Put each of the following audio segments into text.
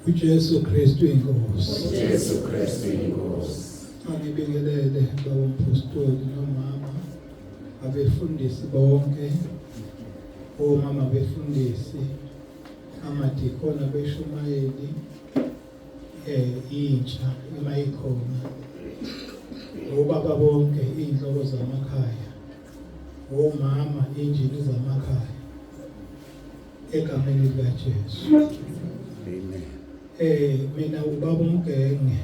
UJesu Kristu inkosi. UJesu Kristu inkosi. Angibingelele baba umpostoli nomama abefundisi bonke omama befundisi amadikoni abeshumayeli intsha ima ikhona obaba bonke inhloko zamakhaya omama injini zamakhaya egameni likaJesu. Amen. Mina ubaba uMgenge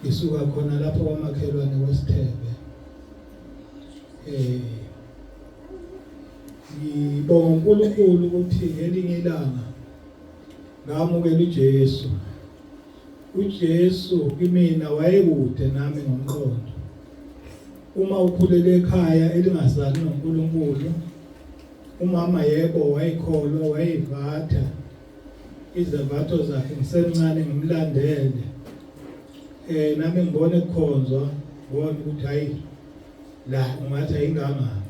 ngisuka khona lapho kwamakhelwane kwesithebe. Ngibonga uNkulunkulu ukuthi ngelinye ilanga ngamukela uJesu. UJesu kimina wayekude nami ngomqondo. Uma ukhulele ekhaya elingazani noNkulunkulu, umama yebo wayekholwa, wayeyivatha izavatho zakhe ngisemncane ngimlandele. Nami ngibone kukhonzwa, ngibona ukuthi hayi la ungathi ayingangami.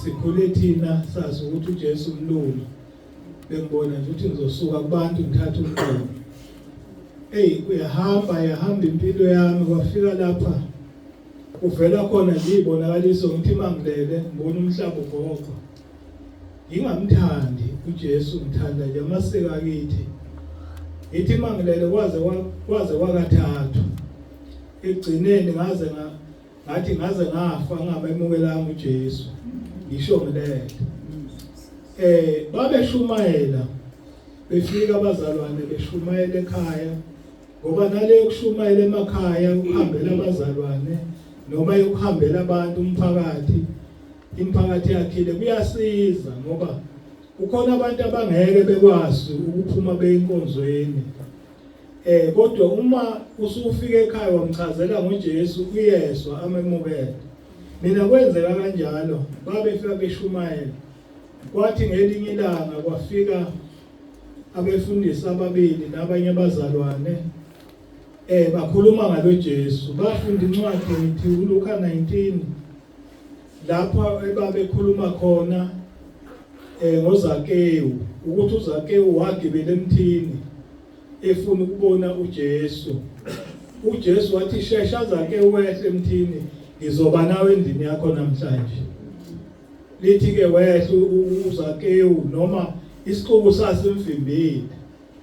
Sikhule thina sazi ukuthi uJesu umlungu. Bengibona nje ukuthi ngizosuka kubantu ngithathe umlungu. Hey, uyahamba yahamba impilo yami kwafika lapha uvela khona nje ibonakaliso ngithi mangilele ngibona umhlaba ugoqwa. Ngingamthandi uJesu, ngithanda nje amasiko akithi. Ngithi mangilele kwaze kwakathathu. Ekugcineni ngaze ngathi ngaze ngafa ngingamemukelanga uJesu. Ngisho ngilele. Babeshumayela befika abazalwane beshumayela ekhaya, ngoba nale yokushumayela emakhaya ukuhambela abazalwane noma yokuhambela abantu umphakathi, imiphakathi yakhile kuyasiza ngoba kukhona abantu abangeke bekwazi ukuphuma beyinkonzweni. Kodwa uma usufika ekhaya wamchazela ngoJesu uyezwa amemukele. Mina kwenzeka kanjalo, babefika beshumayela. Kwathi ngelinye ilanga kwafika abefundisi ababili nabanye abazalwane bakhuluma ngalo Jesu. Bafunda incwadi ngithi uLuka 19 lapho ebabekhuluma khona ngoZakewu, ukuthi uZakewu wagibela emthini efuna ukubona uJesu. uJesu wathi shesha Zakewu wehle emthini, ngizoba nawe endlini yakho namhlanje. Lithi ke wehle uZakewu, noma isixuku sasimvimbile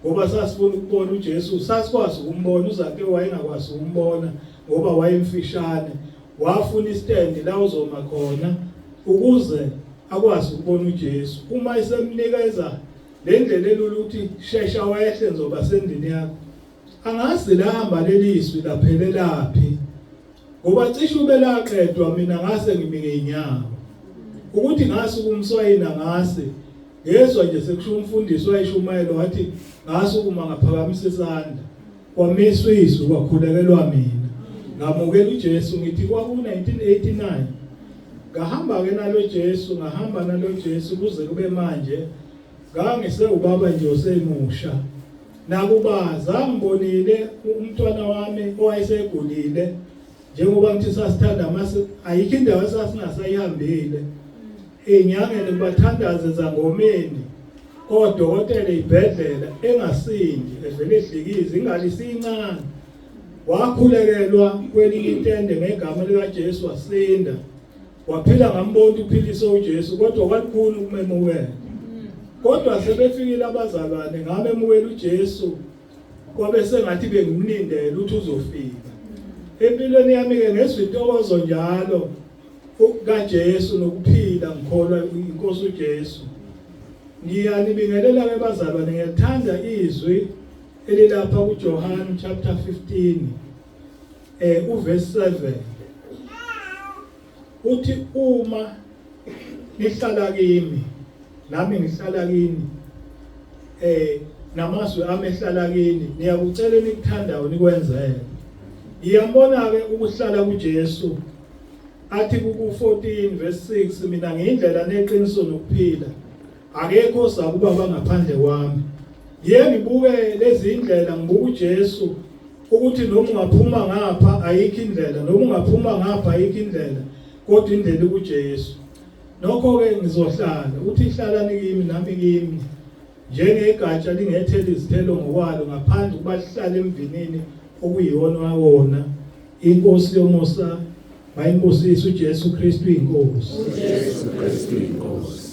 ngoba sasifuna ukubona uJesu, sasikwazi ukumbona. uZakewu wayengakwazi ukumbona ngoba wayemfishane. Wafuna istendi la uzoma khona ukuze akwazi ukubona uJesu. Uma esemnikeza le ndlela elula ukuthi shesha wehle ngizoba sendlini yakho, angazi lahamba lelizwi laphelelaphi, ngoba cishe ubelaqedwa mina ngase ngimi ngeenyawo. Ukuthi ngase ukumswayina ngase ngezwa nje sekusho umfundisi wayeshumayela wathi ngase uma ngaphakamisa isandla kwamiswa izwi kwakhulekelwa mina, ngamukela uJesu. Ngithi kwaku-1989 ngahamba ke nalo Jesu, ngahamba nalo Jesu kuze kube manje. Ngangisewubaba nje osemusha, nakuba zangibonile umntwana wami owayesegulile, njengoba ngithi sasithanda mase ayikho indawo esasingasayihambile enyangeni kubathandaze zangomeni odokotela ibhedlela engasindi evele edlikiza ingane isincane. Wakhulekelwa kwelinye itende ngegama likaJesu wasinda, waphila. Ngambona uphilisa uJesu, kodwa kwalikhulu ukumemukela. Kodwa sebefikile abazalwane ngamemukela uJesu, kwabe sengathi bengimlindele ukuthi uzofika empilweni yami. Ke ngezwe intokozo njalo kaJesu nokuphila ngikholwa inkosi uJesu. Ngiyanibingelela ke bazalwane, ngiyathanda izwi elilapha kuJohn chapter 15 uverse 7 uthi uma nihlala kimi nami ngihlala kini, namazwi ami ehlala kini, niyakucela enikuthandayo nikwenzele. Ngiyambona ke ukuhlala kuJesu athi ku 14 verse 6, mina ngiyindlela neqiniso nokuphila, akekho oza kubaba ngaphandle kwami. Ngiye ngibuke lezi indlela, ngibuka uJesu ukuthi noma ungaphuma ngapha ayikho indlela, noma ungaphuma ngapha ayikho indlela, kodwa indlela ikuJesu. Nokho ke ngizohlala, uthi hlalani kimi nami kimi. Njengegatsha lingethela izithelo ngokwalo ngaphandle kuba lihlale emvinini okuyiwona wawona. INkosi yomusa mayimbusise uJesu Kristu inkosi. uJesu Kristu inkosi.